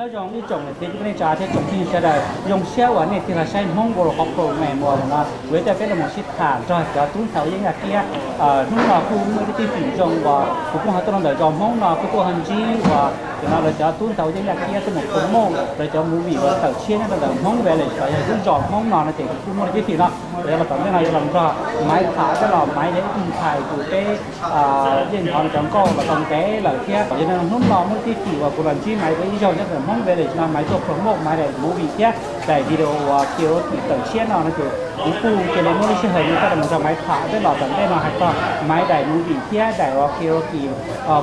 Nyob zoo ib tsoom niam txiv kwv tij neej tsa thiab tsoom phooj ywg sawv daws, zoo siab uas nej tig los saib Hmoob World of Horror Movie no. Kuv yuav coj peb los mus sib tham nrog cov tub ntxhais ua yeeb yaj kiab. Hnub no kuj muaj ib tug tib fim zoo uas kuv kuj ho tuaj rau ntawm zos Hmoob no kuj tuaj ho ntsib uas cov no lawv cov tub ntxhais ua yeeb yaj kiab tuaj mus promote lawv cov movie uas tawm tshiab nyob rau ntawm Hmoob Village los yog lub zos Hmoob no no ces kuv kuj muaj ib tib fim no. Yog los tom ntej no yuav los nrog Maiv tham coj los, Maiv yog ib tug ntxhais uas peb yeej hnov nws cov nkauj los tau ntev lawm thiab yog li no hnub no muaj ib tib fim uas kuv los ntsib Maiv ua ib zaug nyob rau Hmoob Village no, Maiv tuaj promote Maiv daim movie thiab daim video uas karaoke tawm tshiab no no ces kuv kuj cia li muab lub sij hawm no coj los nrog Maiv tham coj los tom ntej no hais txog Maiv daim movie thiab daim uas karaoke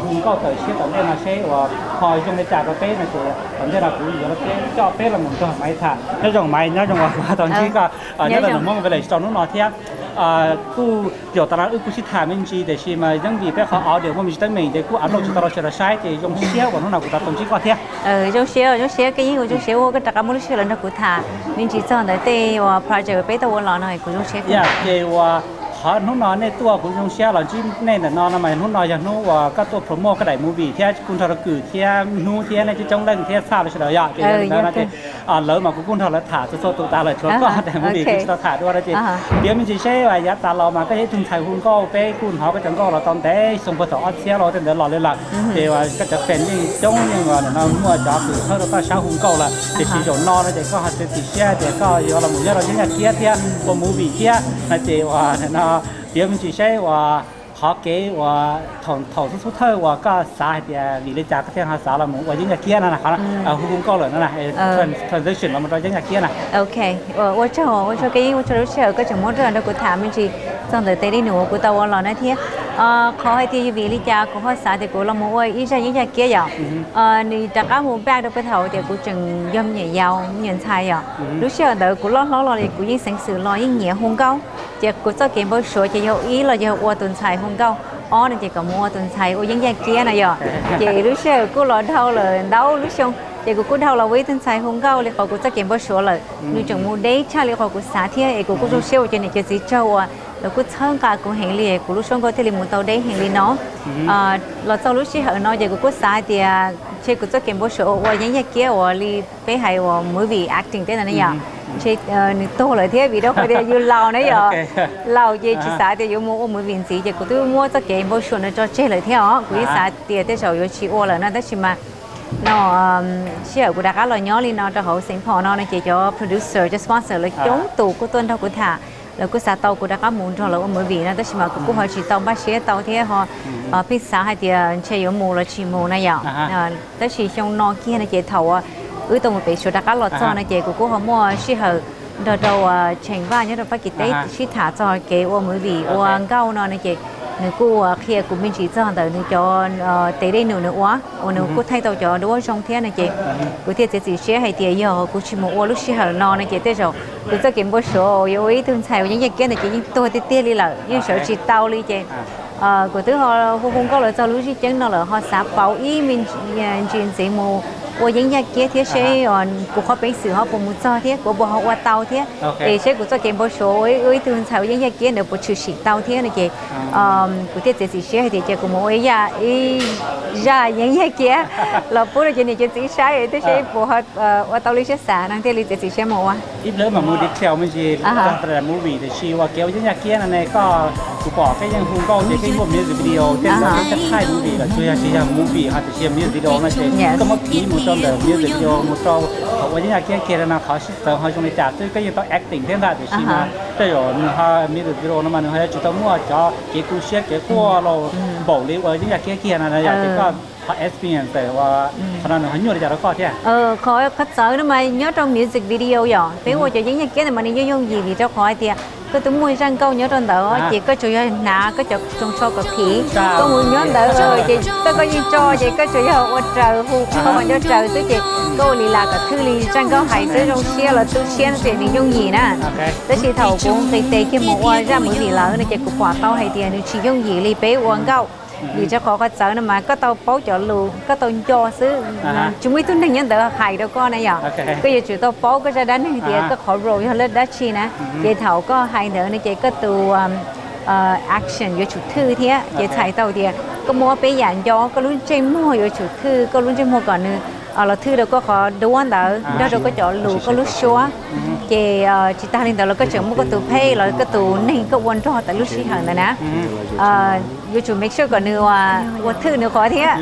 hu nkauj tawm tshiab tom ntej no seb uas ho zoo li cas rau peb no ces tom ntej no kuv yuav coj peb los mus nrog Maiv tham. Nyob zoo Maiv, nyob zoo uas kuv tau ntsib koj nyob rau ntawm Hmoob Village rau hnub no thiab. Kuj yaum tas no wb kuj sib tham me ntsis tiam sis mas yeej vim peb qhov audio muaj me ntsis teeb meem ces kuj upload tsis tau rau sawv daws saib ces zoo siab uas hnub no kuv rov tau ntsib koj thiab. Zoo siab, zoo siab, Koj Yeeb, kuv zoo siab uas koj rov qab muaj lub sij hawm los nrog kuv tham me ntsis txog ntawm tej uas project uas peb tau ua los no kuv zoo siab. Ces uas qhov hnub no nej tuaj kuv zoo siab los ntsib nej ntawm no no mas hnub no yog hnub uas koj tuaj promote koj daim movie thiab kuj nrog rau Kwm thiab Hnub thiab nej coob coob leej thiab txhaj li sawv daws yom. Ces yog li ntawd no ces lawv mas kuv kuj nrog lawv tham txhua txhua tus tas lawm, tshuav koj daim movie kuv tsis tau tham dua no ces piav me ntsis seb uas yav tas los mas koj yog ib tug ntxhais hu nkauj, peb kuj hnov koj cov nkauj los tau ntev xyoo puag thaum ob txhiab los tej ntawd los li lawm. Ces uas koj cov fan yeej coob, yeej uas nim no muaj cov kws txhawb rau koj sab hu nkauj lawm, tiam sis zaum no no ces koj ho txiav txim siab tias koj yuav los mus nyob rau yeeb yaj kiab thiab ua movie thiab no ces uas nim no piav me ntsis seb uas qhov kev uas thaum xub xub thawj uas koj xav hais tias vim li cas koj thiaj ho xav los mus ua yeeb yaj kiab no, qhov hu hu nkauj lawm no, transition los mus rau yeeb yaj kiab na. Ok, ua tsaug, ua tsaug Koj Yeeb, ua tsaug lub sij hawm koj tseem muab rau nrog kuv tham me ntsis txog ntawm tej dej num uas kuv tau ua los na thiab. Qhov hais tias yog vim li cas kuv ho xav tias kuv los mus ua ib zaj yeeb yaj kiab yom, nws rov qab mus back rau puag thaum tias kuv tseem yog me nyuam yaus, me nyuam ntxhais yom. Lub sij hawm ntawd kuv loj hlob los li kuv yeej xeev xwm los yeej nyiam hu nkauj. Ces kuv txoj kev npau suav ces yog ib los yog ua tus ntxhais hu nkauj, ob no ces kom mus ua tus ntxhais ua yeeb yaj kiab no yom. Ces lub sij hawm kuj los dhau lawm ntau lub xyoo ces kuv kuj dhau los ua ib tug ntxhais hu nkauj li qhov kuv txoj kev npau suav lawm. Nws tseem mus deb tshaj li qhov kuv xav thiab es kuv kuj zoo siab ua cov niam cov txiv tsaug uas lawv kuj txhawb nqa kuv heev li, kuv lub suab nkauj thiaj li mus tau deb heev li no. Los txog lub sij hawm no ces kuv kuj xav hais tias ntshe kuv txoj kev npau suav uas ua yeeb yaj kiab uas li peb hais uas movie acting tej ntawd ne yom, ntshe nws tuag lawm thiab vim rau qhov tias yus laus na yom. Laus ces tsis xav tias yuav mus ua movie ntxiv ces kuv twb muab txoj kev npau suav no tso tseg lawm thiab os. Kuv yeej xav tias tej zaum yuav tsis ua lawm no tab sis mas no sij hawm kuv rov qab los nyob li no rau hauv Saint Paul no no ces cov producer cov sponsor lawv coob tus kuj tuaj nrog kuv tham, lawv kuj xav tau kuv rov qab mus nrog lawv ua movie no tab sis mas kuv kuj ho tsis tau npaj siab tau thiab ho pheej xav hais tias ntshe yuav mus los tsis mus na yom. Tab sis xyoo no kiag no ces thaum wb tau mus pem Suav rov qab los txog no ces kuv kuj ho muaj sij hawm nrog rau Tsheej Vaj nyob rau Fab Kis teb sib tham txog kev ua movie ua nkauj no no ces nws kuj qhia kuv me ntsis txog ntawm nws cov tes dej num nws ua uas nws kuj thaij tau cov duab zoo thiab no ces kuv thiaj txiav txim siab hais tias yog kuv tsis mus ua lub sij hawm no no ces tej zaum kuv txoj kev npau suav yuav ua ib tug ntxhais ua yeeb yaj kiab ntawd ces yeej tuag tiag tiag li lawm, yeej sawv tsis tau li ces kuv twb ho hu hu nkauj lawv txog lub zej ceeb no lawm ho xav pauv ib me ntsis ntxiv mus ua yeeb yaj kiab thiab seb kuv qhov peev xwm ho puas mus txog thiab kuv puas ho ua tau thiab es seb kuv txoj kev npau suav ua ib tug ntxhais ua yeeb yaj kiab ntawd puas tshwm sim tau thiab no ces kuv thiaj txiav txim siab hais tias cia kuv mus ua ib zaj yeeb yaj kiab los pub rau cov niam cov txiv saib thiab seb puas ua tau li siab xav no thiaj li txiav txim siab mus ua. Ib pliag mam mus detail me ntsis txog movie tiam sis uas kev ua yeeb yaj kiab no ne koj, kuv pom peb yeej hu nkauj ces peb muaj music video tej ntawd peb thaij movie lawm tsuas yog tsis yog movie ho tiam sis yog music video no ces koj muab piv mus rau ntawm music video mus rau thaum ua yeeb yaj kiab kiag no qhov sib txawv ho zoo li cas xwb, koj yeej tau acting thiab ntag tiam sis mas tej zaum nws ho music video no mas nws ho yuav tsum tau muaj cov kev tu siab kev quaj los npaum li ua yeeb yaj kiab kiag no yom, ces koj qhov experience ntawm qhov no nws ho nyuaj li cas rau koj thiab? Qhov qhov txawv no mas nyob rau music video yom, peb ua cov yeeb yaj kiab ntawd mas nws yeej yooj yim vim rau qhov hais tias koj twb muaj zaj nkauj nyob rau ntawd ces koj tsuas yog hnav koj cov tsoos tsho kom phim, koj mus nyob ntawd ces koj koj yeej tso ces koj tsuas yog ua raws hu koj nco raws xwb ces koj ua li las kom thwj li zaj nkauj hais xwb zoo siab los tu siab no ces nws yooj yim na. Tab sis thaum kuv nqis tes kiag mus ua zaj movie lawm no ces kuv pom tau hais tias nws tsis yooj yim li peb ua nkauj. Vim rau qhov qhov txawv no mas koj tau paub cov lus, koj tau nco xwb, tsis muaj ib tug neeg nyob ntawd hais rau koj na yom. Koj yuav tsum tau paub koj zaj dab neeg tias koj qhov role yog lub dab tsi na. Ces thaum koj hais ntawd no ces koj tus action yuav tsum thwj thiab ces txhais tau tias koj muaj ob peb yam nco, koj lub ntsej muag yuav tsum thwj, koj lub ntsej muag kom nws los thwj rau koj qhov duab ntawd nrog rau koj cov lus koj lub suab. Ces tsis tas li ntawd los koj tseem muaj koj tus phej los koj tus neeg koj ua nrog tam lub sij hawm ntawd na. Yuav tsum make sure kom nws ua thwj nws qhov thiab.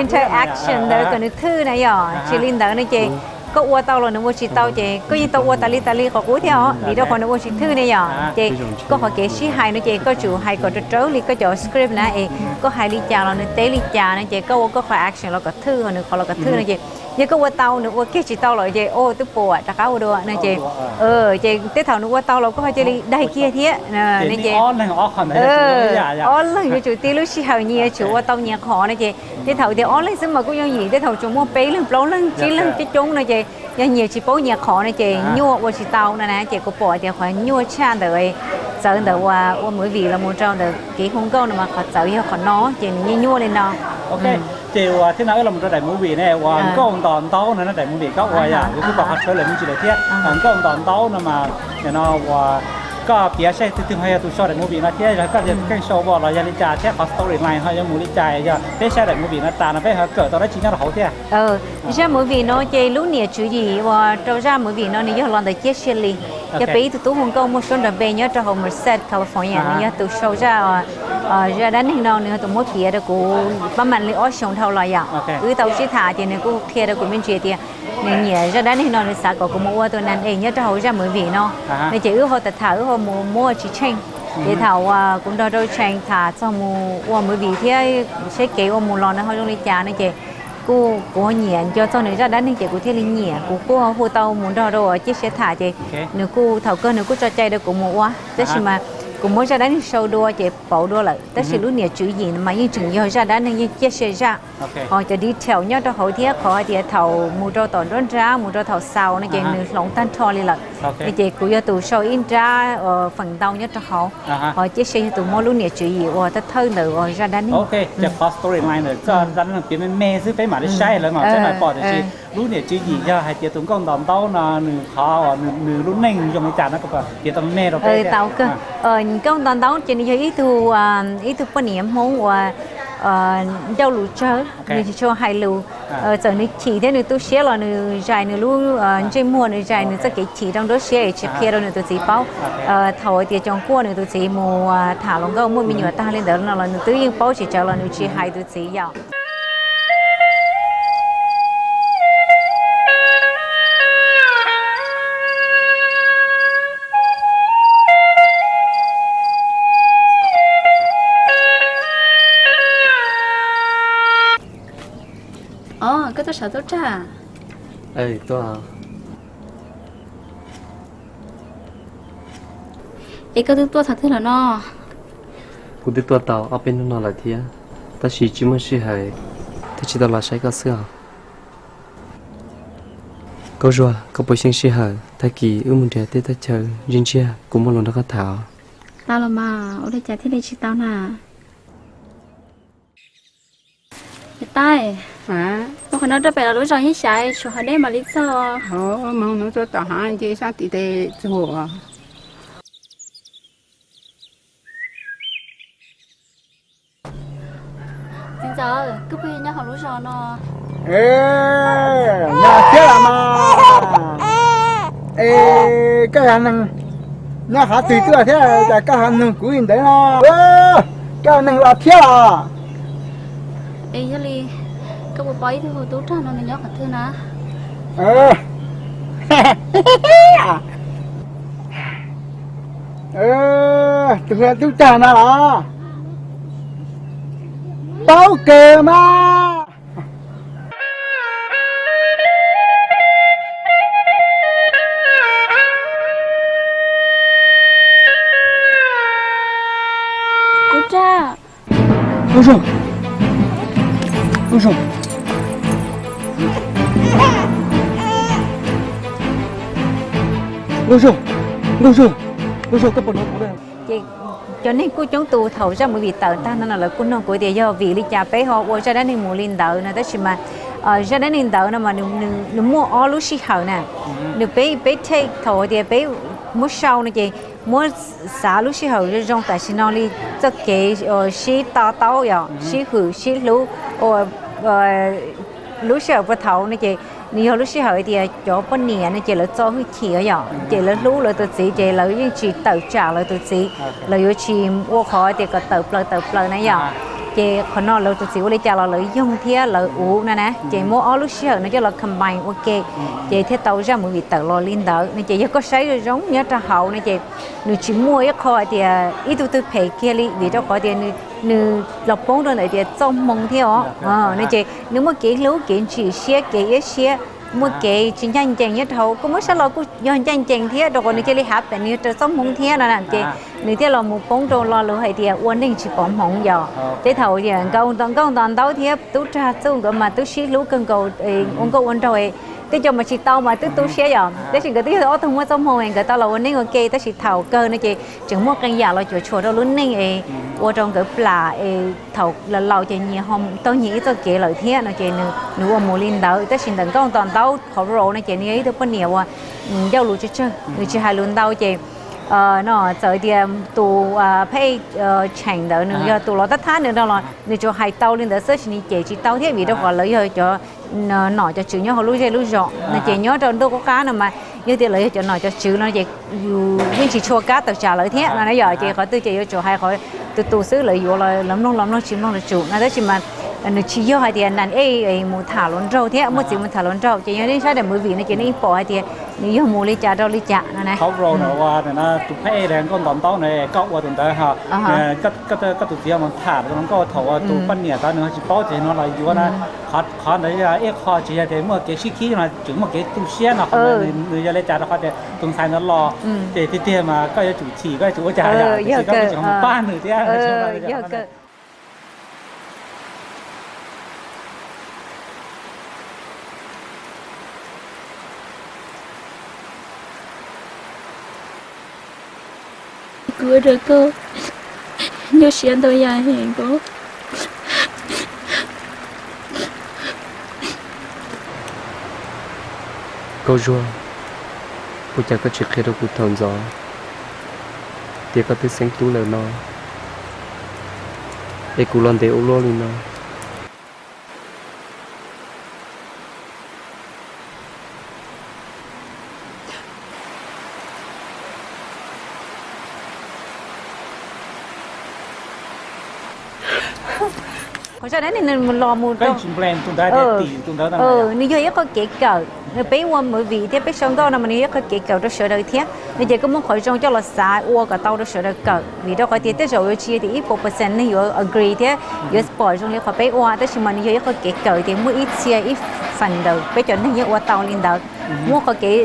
Interaction ntawd kom nws thwj na yom. Tsis li ntawd no ces koj ua tau los nws ua tsis tau ces koj yeej tau ua tas li tas li qhov qub thiab os, vim rau qhov nws ua tsis thwj ne yom. Ces koj qhov kev sib hais no ces koj tsum hais kom raws raws li koj cov script na es koj hais li cas los nws teb li cas no ces koj ua koj qhov action los kom thwj, nws qhov los kom thwj no ces yog koj ua tau nws ua kiag tsis tau lawm ces o twb puas rov qab ua dua no ces ces tej thaum nws ua tau los koj ho cia li daig kiag thiab. Ces ob leeg yuav tsum tig lub sij hawm nyias yuav tsum ua tau nyias qhov no ces tej thaum tias ob leeg xwb mas kuj yooj yim, tej thaum tsuas muaj peb leeg plaub leeg tsib leeg coob coob no ces yog nyias tsis paub nyias qhov no ces nyuaj ua tsis tau no na. Ces kuv pom tias qhov nyuaj tshaj ntawm txawv ntawm uas ua movie los mus rau ntawm kev hu nkauj no mas qhov txawv yog qhov no ces nws yeej nyuaj li no. Ces uas thiab no wb los mus rau daim movie ne uas nkauj nto ntaub no, daim movie koj ua yom, kuv kuj pom qhov trailer me ntsis lawm thiab. Nkauj nto ntaub no mas no uas koj piav saib twg twg ho yog tus sau daim movie no thiab yog koj tias keej sau os los yog li cas thiab qhov storyline ho yuav mus li cas, yog peb saib daim movie no tas no peb ho kawm tau dab tsi nyob rau hauv thiab. Zaj movie no ces lub niam tswv yim uas rau zaj movie no nws yog los ntawm Ciaj Siaj Lis, yog peb ib tug tub hu nkauj muaj suab nrog npe nyob rau hauv Merced, California, nws yog tus sau zaj zaj dab neeg no, nws yog tus muab piav rau kuv pab mam li ob xyoos dhau los yom. Wb tau sib tham ces nws kuj qhia rau kuv me ntsis tias nws nyiam zaj dab neeg no, nws xav kom kuv mus ua tus nas es nyob rau hauv zaj movie no. No ces wb ho tham tham wb ho mus muab tsis tsheej. Ces thaum uas kuv nrog rau Tsheej tham txog mus ua movie thiab saib kev ua mus los nws ho zoo li cas no ces kuj kuv ho nyiam nco txog nws zaj dab neeg ces kuv thiaj li nyiam, kuv kuj ho hu tau mus nrog rau uas Ciaj Siaj tham ces nws kuj thaum kawg nws kuj tso cai rau kuv mus ua, tab sis mas kuv muab zaj dab neeg sau dua ces pauv dua lawm, tab sis lub niam tswv yim mas yeej tseem yog zaj dab neeg, yeej Ciaj Siaj zaj. Ho cov detail nyob rau hauv thiab qhov hais tias thaum mus rau tom nruab nrab mus rau thaum xaus no ces nws hloov tag nrho li lawm. Ces kuv yog tus sau ib nrab feem ntau nyob rau hauv, ho Ciaj Siaj yog tus muab lub niam tswv yim ua thawj thawj ntawm zaj dab neeg. Ces qhov storyline ntawm zaj dab neeg piav me me xwb peb mam li saib lawm mas peb mam pom, tiam sis lub niam tswv yim yog hais tias tus nkauj nto ntaub no nws qhov nws lub neej zoo li cas no koj piav tau me me rau peb. Tau kawg. Nkauj nto ntaub ces nws yog ib tug, ib tug poj niam Hmoob uas ncauj lus tsawg, nws tsis tshua hais lus. Txawm nws chim thiab nws tu siab los nws zais nws lub ntsej muag, nws zais nws txoj kev chim rau nruab siab es tsis qhia rau nws tus txiv paub. Thaum tias coom kuaj nws tus txiv mus tham hluas nkauj muaj me nyuam tag li ntawd no los nws twb yeej paub tsis tsawg los nws tsis hais tus txiv yom. Os, koj tuaj saib Tub Raj? Es koj twb tuaj thaum twg los no? Kuv twb tuaj tau ob peb hnub no lawm thiab, tab sis tsis muaj sij hawm thiaj tsis tau los saib koj xwb os. Nkauj Zuag, koj puas xyeej sij hawm tag kis wb mus nrhiav tej thaj chaw ntsiag ntsiag, kuv muaj lus nrog koj tham? Tau los mas, ua li cas thiaj li tsis tau na? Niam tais, mus qhov no rau pem los lub zos yeej xyaiv, tshuav hov deb mam li txog. Mus no tuaj tom hav nce sab tim tes txuas. Txiv ntxawm, koj puas yog nyob hauv lub zos no? Nyob thiab los mas. Es koj yog neeg nyob qhov twg tuaj thiab cas koj ho nug kuv li ntawd no? Koj yog neeg los thiab los? Es yog li, koj puas paub ib tug hu Tub Rag no nws nyob qhov twg na? Tus hu Tub Rag no los? Paub kawg mas. Tub Rag. Nkauj Zuag. Nkauj Zuag. Nkauj Zuag. Nkauj Zuag. Nkauj Zuag, koj puas hnov kuv? Ces cov neeg kuj coob tus thaum zaj movie tawm tag no lawv kuj nug kuv tias yog vim li cas peb ho ua zaj dab neeg mus li ntawd no, tab sis mas zaj dab neeg ntawd no mas nws muaj ob lub sij hawm na. Nws peb peb take thaum tias peb muab sau no ces muab xav lub sij hawm zoo zoo tam sim no li txoj kev sib to taub yom, sib hwm sib hlub, ua Lub sij hawm puag thaum no ces nws yog lub sij hawm tias cov poj niam no ces lawv txo hwj chim yom, ces lawv hlub lawv tus txiv ces lawv yeej tsis tawm tsam lawv tus txiv, lawv yuav tsis ua qhov tias kom tawm plaws tawm plaws na yom. Ces qhov no lawv tus txiv ua li cas los lawv yoog thiab lawv uv no na, ces muab ob lub sij hawm no coj los combine ua ke, ces thiaj tau zaj movie tawm los li ntawd no. Ces yog koj saib zoo zoo nyob rau hauv no ces nws tsis muaj ib qho hais tias ib tug twg phem kiag li, vim rau qhov tias nws los poob rau ntawm tias txoj hmoo thiab os no ces nws muaj kev hlub kev ntsim siab kev iab siab, muaj kev tsis ncaj ncees nyob rau hauv. Koj muab saib los kuj yog ncaj ncees thiab rau qhov nws cia li happen nws yog raws txoj hmoo thiab no na, ces nws thiaj los mus poob rau lo lus hais tias ua neeg tsis pom hmoov yom. Tej thaum nkauj nto ntaub thiab tub rag txuj nkawd mas twb sib hlub kawg nkaus, ua nkauj ua nraug, tej co mas tsis tau mas twb tu siab yom, tab sis nkawd twb yog ob tug muaj txoj hmoo nkawd tau los ua neej ua ke, tab sis thaum kawg no ces tseem muaj qee yam los cuam tshuam rau lub neej es ua rau nkawd plam es thaum laus laus ces nyias ho taug nyias ib txoj kev lawm thiab no ces nws ua mus li ntawd. Tab sis ntawm nkauj nto ntaub qhov role no ces nws yog ib tug poj niam uas ncauj lus tsawg tsawg, nws tsis hais lus ntau ces no txawm tias tus phab ej tsheem ntawd nws yog tus los tab thab nws no los nws tsuas hais tau li ntawd xwb, tab sis nws cem tsis tau thiab vim rau qhov lawv yog cov nom cov tswv nyob hauv lub zej lub zos no ces nyob rau ntuj qub qab no mas yog tias lawv yog cov nom cov tswv no ces yus yeej tsis tshua kab tawm tsam lawv thiab no na yom. Ces qhov twg ces yuav tsum hais qhov tus tus xwb, lawv yuav los mloog los mloog, tsis mloog los tsum no. Tab sis mas nws tsis yog hais tias nas ej mus tham hluas nraug thiab muaj txiv mus tham hluas nraug, ces yog nej saib daim movie no ces nej yeej pom hais tias nws yog mus li cas rau li cas no na. Tus phab ej nkauj nto ntaub no koj ua tus ntawd, koj tus txiv mus tham tus hluas nkauj thaum tus poj niam tod nws tsis paub ces no los yuav na. Qhov ntawd yog ib qho tsis yog tias muaj kev sib khib no, tseem muaj kev tu siab no, qhov ntawd nws yog li cas rau qhov tias tus ntxhais ntawd los ces tiag tiag mas koj yuav tsum chim, koj yuav tsum ua cas, tiam sis koj tseem mus pab nws thiab. Kuv ua rau koj nyuaj siab ntau yam heev os. Nkauj Zuag, ua cas koj tsis qhia rau kuv thaum ntxov tias koj twb xeeb tub lawm no, es kuv los ntev ua luaj li no? Qhov zaj dab neeg no los mus rau, nws yog ib qho kev kawm, peb ua movie thiab peb sau nkauj no mas nws yog ib qho kev kawm rau sawv daws thiab no ces koj muab qhov zoo coj los xav ua kom tau rau sawv daws kawm, vim rau qhov tias tej zaum yuav tsis yog tias ib puas percent neeg yuav agree thiab yuav pom zoo li qhov peb ua, tab sis mas nws yog ib qho kev kawm tias muaj ib txhia ib feem ntawm peb cov neeg yeej ua tau li ntawd. Muab qhov kev,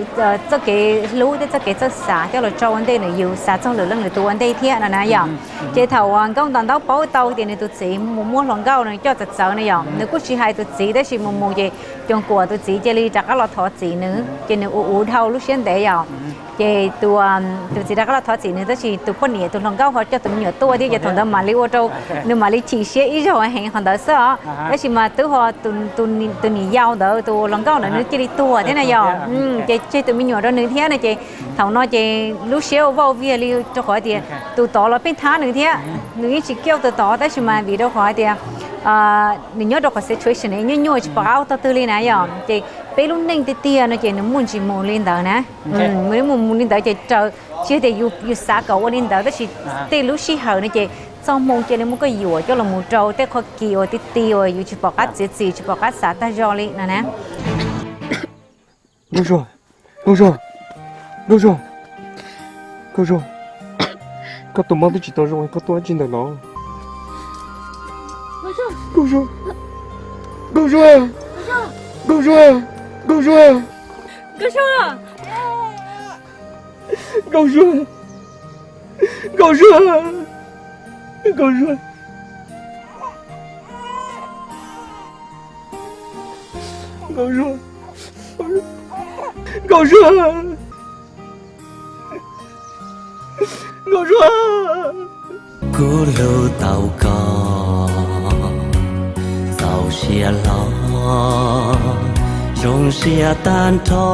txoj kev hlub thiab txoj kev txawj xav coj los tso ua ntej ntawm yus xav txog lwm leej lwm tus ua ntej thiab no na yom. Ces thaum nkauj nto ntaub paub tau tias nws tus txiv mus muab hluas nkauj no coj txawv txawv no yom, nws kuj tsis hais tus txiv tab sis mus mus ces Coom Kuam tus txiv cia li rov qab los thov txim nws ces nws ua ua dhau lub siab ntev yom. Ces tus txiv rov qab los thov txim nws tab sis tus poj niam tus hluas nkauj ho coj tus me nyuam tuaj thiab ces thaum ntawd mam li ua rau nws mam li chim siab ib zaug heev qhov ntawd xwb os. Tab sis mas twb ho tus niam yau ntawd tus hluas nkauj ntawd nws cia li tuag thiab na yom. Ces tseg tus me nyuam rau nws thiab no ces thaum no ces lub siab ua vaj ua viag li rau qhov tias tus tod los pheej thab nws thiab, nws yeej tsis kiaj tus tod tab sis mas vim rau qhov tias nws nyob rau qhov situation nyuaj nyuaj tsis pom qab ua tog twg li na yom. Ces peb lub neej tiag tiag no ces nws muaj ntsis mus li ntawd na, nws muaj mus li ntawd ces raws, tsis yog tias yus xav kom ua li ntawd tab sis tej lub sij hawm no ces txoj hmoo cia li muab koj yuam coj los mus rau tej qhov kis uas ti ti uas yus tsis pom qab txiav txim tsis pom qab xav tag zog li no na. Nkauj Zuag, Nkauj Zuag, Nkauj Zuag, Nkauj Zuag, koj tus mob twb tsis tau zoo koj tuaj dab tsi ntawm no? Nkauj Zuag, Nkauj Zuag, Nkauj Zuag, Nkauj Zuag, Nkauj Zuag, Nkauj Zuag, Nkauj Zuag, Nkauj Zuag, Nkauj Zuag, Nkauj Zuag. Kuv hlub tau koj, txaus siab hlo, zoo siab tag nrho.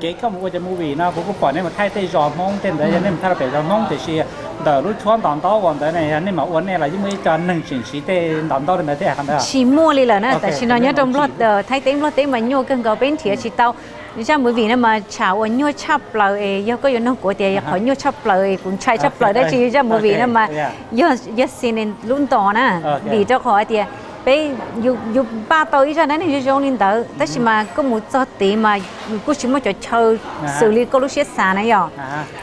Kev koj mus ua cov movie no kuv kuj pom nej mus thaij tej zos Hmoob tej ntawd, yog nej mus thaij rau pem zos Hmoob tiam sis Ntawm lub tshuab nto ntaub uas ntawd ne, yog nej mam ua nej los yeej muaj ib co neeg tseem siv tej nto ntaub li ntawd thiab qhov ntawd? Tsis muaj li lawm na, tam sim no nyob rau Thaib teb Nplog teb mas nyuaj kawg nkaus, peb nrhiav tsis tau. Zaj movie no mas tsham uas nyuaj tshaj plaws es yog koj yuav nug kuv tias yog qhov nyuaj tshaj plaws es kuv ntshai tshaj plaws dab tsi zaj movie no mas yog, yog cine lub nto na, vim rau qhov tias peb, yus npaj tau ib zaj dab neeg zoo zoo li ntawd tab sis mas koj mus txog tid mas kuj tsis muaj cov chaw xws li koj lub siab xav na yom.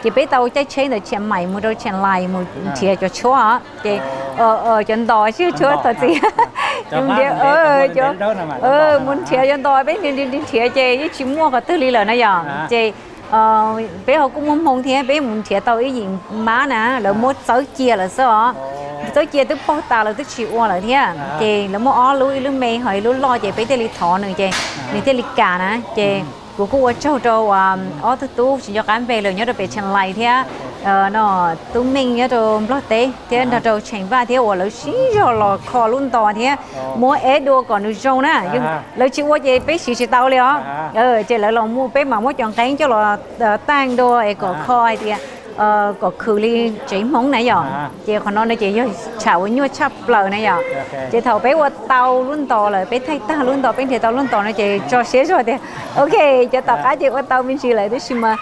Ces peb tau caij tsheb ntawm Chiang Mai mus rau Chiang Rai mus nrhiav cov tshuab, ces cov nto tsis yog tshuab thov txim, mus nrhiav cov nto, peb nrhiav nrhiav nrhiav ces yeej tsis muaj qhov twg li lawm na yom. Ces peb ho kuj muaj hmoo thiab, peb mus nrhiav tau ib yim mab na, lawv muab txawb cia lawm xwb os. Txawb cia twb paug tas lawv twb tsis ua lawm thiab, ces lawv muaj ob lub, ib lub me ho ib lub loj, ces peb thiaj li thov nws ces nws thiaj li kam na. Ces kuv kuj ua tsaug rau ob tug tub tsis nco qab npe lawm nyob rau pem Chiang Rai thiab, no, Tub Meej nyob rau Nplog teb thiab nrog rau Tsheej Vaj thiab uas lawv sib zog los kho lub nto thiab muab eb dua kom nws zoo na. Lawv tsis ua ces peb siv tsis tau li os. Ces lawv los muab, peb mam muab cov nqeeb coj los taaj dua es kom kho hais tias kom khwv li tsev Hmoob na yom. Ces qhov no no ces yog tsham uas nyuaj tshaj plaws na yom. Ces thaum peb ua tau lub nto lawm, peb thaij tag lub nto, peb nrhiav tau lub nto no ces tso siab zog tias ok, cov tom qab ces ua tau me ntsis lawm tab sis mas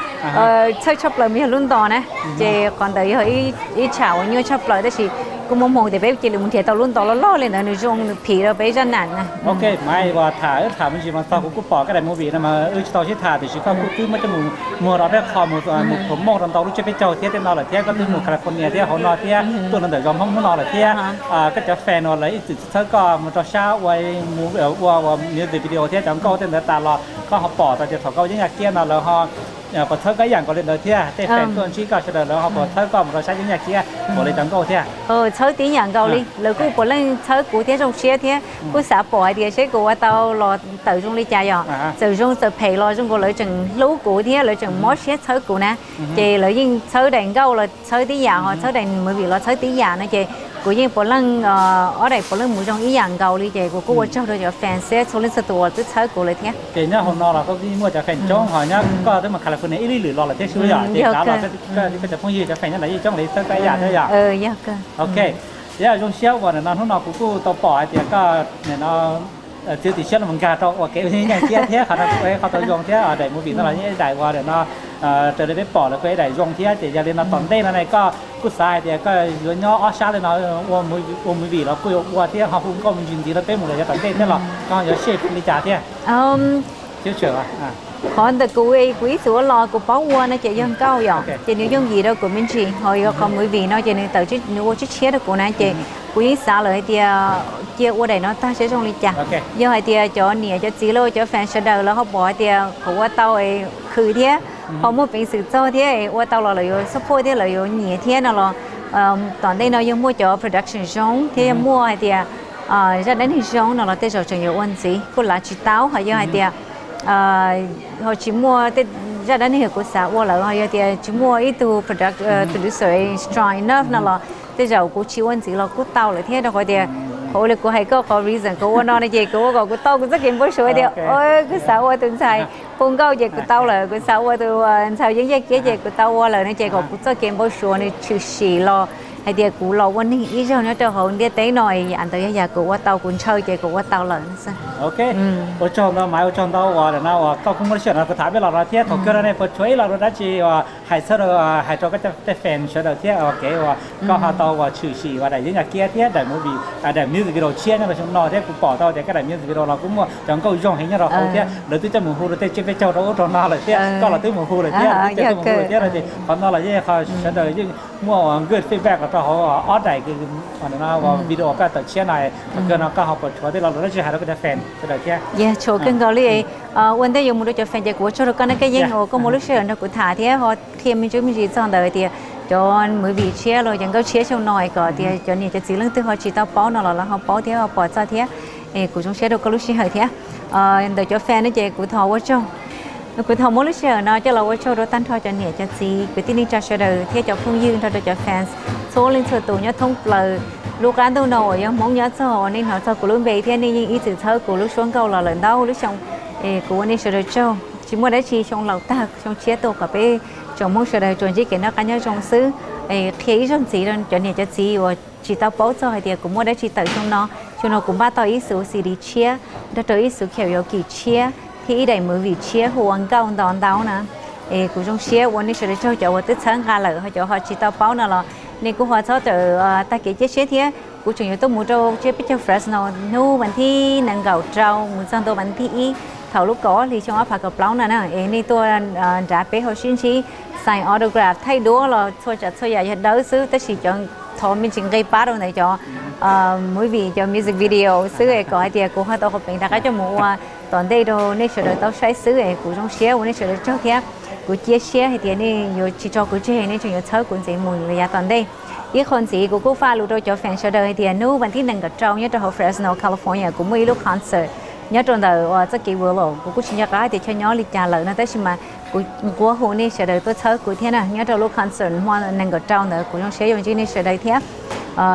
txhawj tshaj plaws mas yog lub nto na. Ces qhov ntawd yog ib tsham uas nyuaj tshaj plaws tab sis kuj muaj hmoo tias peb cia li mus nrhiav tau lub nto loj loj li ntawd nws zoo nws phim rau peb zaj nam na. Ok, mas uas tham wb tham me ntsis mas txog kuv kuj pom koj daim movie no mas wb tsis tau sib tham tiam sis koj kuj twb muab coj mus muag rau peb qho mus promote rau ntau lub tsiab peb caug thiab tej no lawm thiab koj twb mus California thiab hauv no thiab tuaj rau ntawm zos Hmoob hnub no lawm thiab koj cov fan uas lawv ib txwm txhawb koj mus rau sab ua, ua, ua music video thiab cov nkauj tej ntawd tas los koj ho pom tau tias thaum koj ua yeeb yaj kiab no lawv ho puas txhawb koj ib yam nkaus li ntawd thiab tej fan tuaj ntsib koj sawv daws lawv ho puas txhawb koj mus rau sab yeeb yaj kiab puas li cov nkauj thiab? Txhawb tib yam nkaus li, lawv kuj puav leej txhawb kuv thiab zoo siab thiab kuj xav pom hais tias seb kuv ua tau los tawm zoo li cas yom. Txawm zoo txawm phem los zoo nkaus lawv tseem hlub kuv thiab lawv tseem mob siab txhawb kuv na. Ces lawv yeej txhawb daim nkauj los txhawb tib yam ho txhawb daim movie los txhawb tib yam no ces kuv yeej puav leej, ob daim puav leej mus zoo ib yam nkaus li ces kuv kuj ua tsaug rau cov fan thiab txhua leej txhua tus uas twb txhawb kuv lawm thiab. Ces nyob hauv no los koj yeej muaj cov fan coob ho nyob koj twb mus California ib lub lwm los lawm thiab sib yom, ces kav los koj cov phooj ywg cov fan nyob ntawd yeej coob li txhawb koj ib yam thiab yom. Ok, yog zoo siab uas nim no hnub no kuv kuj tau pom hais tias koj nim no txiav txim siab los nkag rau ua kev ua yeeb yaj kiab thiab qhov no kuv ua qhov tau zoo thiab daim movie no los yeej ib daim uas nim no raws li peb pom lawm kuj ib daim zoo thiab ces yog li no tom ntej no ne koj kuj xav hais tias koj yuav nyob ob sab li no ua movie los kuj yuav ua thiab ho hu nkauj me ntsis ntxiv rau peb mus lawm yav tom ntej thiab los koj yuav shape li cas thiab? Qhov ntawm kuv, kuv ib txwm ua los kuv paub ua no ces yog nkauj yom, ces nws yooj yim rau kuv me ntsis ho yog qhov movie no ces nws tawm, nws ua tshiab tshiab rau kuv na ces kuv yeej xav lawm hais tias cia ua daim no tag seb zoo li cas. Yog hais tias cov niam cov txiv los cov fan sawv daws lawv ho pom hais tias kuv ua tau khwv thiab ho muaj peev xwm txog thiab ua tau los lawv yuav support thiab lawv yuav nyiam thiab no los tom ntej no yog muaj cov production zoo thiab yog muaj hais tias zaj dab neeg zoo no los tej zaum tseem yuav ua ntxiv kuj lav tsis tau ho yog hais tias ho tsis muaj tej zaj dab neeg kuv xav ua lawm ho yog tias tsis muaj ib tug product, producer strong enough no los tej zaum kuv tsis ua ntxiv los kuj tau lawm thiab rau qhov tias qhov ua li kuv hais koj qhov reason kuv ua no no ces kuv ua kom kuv tau kuv txoj kev npau suav tias kuv xav ua tus ntxhais hu nkauj ces kuv tau lawm, kuv xav ua tus ntxhais yeeb yaj kiab ces kuv tau ua lawm no ces kom kuv txoj kev npau suav nws tshwm sim los hais tias kuv los ua neeg ib zaug nyob rau hauv ntiaj teb no es yam ntawd yog yam kuv ua tau kuv ntshaw ces kuv ua tau lawm xwb. Ok, ua tsaug ntau Maiv, ua tsaug ntau uas nim no uas koj kuj muaj lub sij hawm no kuv tham peb los no thiab thaum kawg no nej puas tshuav ib lo lus dab tsi uas hais txhawb rau, hais rau koj tej fan sawv daws thiab ua kev uas koj ho tau uas tshwm sim uas daim yeeb yaj kiab thiab daim movie, daim music video tshiab nyob rau xyoo no thiab kuv pom tau tias koj daim music video los kuj muaj cov nkauj zoo heev nyob rau hauv thiab lawv twb coj mus hu rau tej tsiab peb caug rau ub rau no lawm thiab koj los twb mus hu lawm thiab twb coj tuaj mus hu lawm thiab no ces qhov no los yeej qhov sawv daws yeej muaj good feedback los rau hauv ob daim video koj tawm tshiab no. Thaum kawg no koj ho puas tshuav tej lo lus dab tsi hais rau koj cov fan sawv daws thiab? Tshuav kawg nkaus li. Ua ntej yuav mus rau cov fan ces kuv ua tsaug rau koj na, koj yeej ua koj muaj lub sij hawm nrog kuv tham thiab ho qhia me ntsis me ntsis txog ntawd tias cov movie tshiab los cov nkauj tshiab xyoo no es kom tias cov niam cov txiv leej twg ho tsis tau paub no los lawv ho paub thiab ho pom txog thiab. Es kuv zoo siab rau koj lub sij hawm thiab. Ntawm cov fan no ces kuv thov ua tsaug, kuv thov muab lub sij hawm no coj los ua tsaug rau tag nrho cov niam cov txiv kwv tij neej tsa sawv daws thiab cov phooj ywg nrog rau cov fans txhua leej txhua tus nyob thoob plaws lub qab ntuj no uas yog Hmoob nyob txog uas nej hnov txog kuv lub npe thiab nej yeej ib txwm txhawb kuv lub suab nkauj los lawm ntau lub xyoo. Es kuv ua nej sawv daws tsaug, tsis muaj dab tsi, xyoo laus tag xyoo tshiab tuaj kom peb Tsoom Hmoob sawv daws tsuas ntsib kev noj qab nyob zoo xwb. Qhia ib zaug ntxiv rau cov niam cov txiv uas tsis tau paub txog hais tias kuv muaj dab tsi tawm xyoo no. Xyoo no kuv npaj tau ib xuv C D tshiab nrog rau ib xuv karaoke tshiab thiab ib daim movie tshiab hu ua Nkauj Nto Ntau na. Es kuv zoo siab ua nej sawv daws tsaug, cov uas twb txhawb nqa lawm ho cov ho tsis tau paub no los nej kuj ho txhob rawm tag kev cia siab thiab. Kuv tseem yuav tuaj mus rau tsiab peb caug Fresno hnub vas thib nees nkaum rau mus txog ntua vas thib ib thaum lub kaum ob hlis xyoo ob phav kaum plaub no na. Es nej tuaj nrad peb ho sib ntsib, sign autograph, thaij duab los txhua tsav txhua yam yog dawb xwb, tab sis cov thov me ntsis nqe pab rau ntawm cov movie, cov music video xwb es kom hais tias kuv ho tau qhov peev rov qab coj mus ua tom ntej rau nej sawv daws tau saib xwb es kuv zoo siab ua nej sawv daws tsaug thiab. Kuv cia siab hais tias nej yuav tsis tso kuv tseg, nej tseem yuav txhawb kuv ntxiv mus li yav tom ntej. Ib qho ntxiv kuv kuj faj lus rau cov fans sawv daws hais tias hnub vas thib nees nkaum rau nyob rau hauv Fresno, California kuv muaj ib lub concert nyob rau ntawm uas txoj kev Willow. Kuv kuj tsis nco qab hais tias chaw nyob li cas lawm no tab sis mas kuv nquag hu nej sawv daws tuaj txhawb kuv thiab na. Nyob rau lub concert hmo nees nkaum rau ntawd kuv zoo siab yuav ntsib nej sawv daws thiab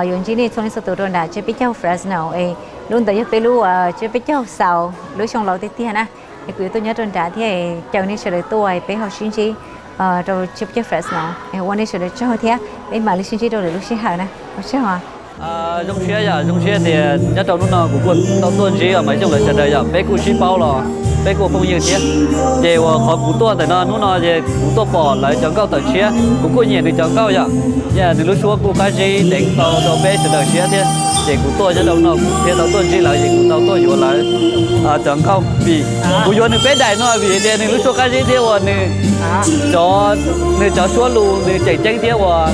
yuav ntsib nej txhua leej txhua tus rau nram tsiab peb caug Fresno es lub ntawd yog peb lub tsiab peb caug xaus lub xyoo laus tiag tiag na. Es kuv yuav tuaj nyob rau nrad thiab caw nej sawv daws tuaj peb ho sib ntsib rau tsiab peb caug Fresno. Ua nej sawv daws tsaug thiab peb mam li sib ntsib rau lwm lub sij hawm na. Ua tsaug. Zoo siab yom, zoo siab tias nyob rau hnub no kuv kuj tau tuaj ntsib Maiv Xyooj lawv sawv daws yom, peb kuj sib paub los peb kuj phooj ywg thiab. Ces uas qhov kuv tuaj ntawm no hnub no ces kuv tuaj pom lawv cov nkauj tawm tshiab, kuv kuj nyiam nws cov nkauj yom. Nws lub suab kuj qab zib deev tau rau peb sawv daws siab thiab. Ces kuv tuaj nyob rau no kuv thiaj tau tuaj ntsib lawv ces kuv tau tuaj yuav lawv cov nkauj vim kuv yuav nws peb daim no vim tias nws lub suab qab zib thiab uas nws cov, nws cov suab lus nws tseem ceeb thiab uas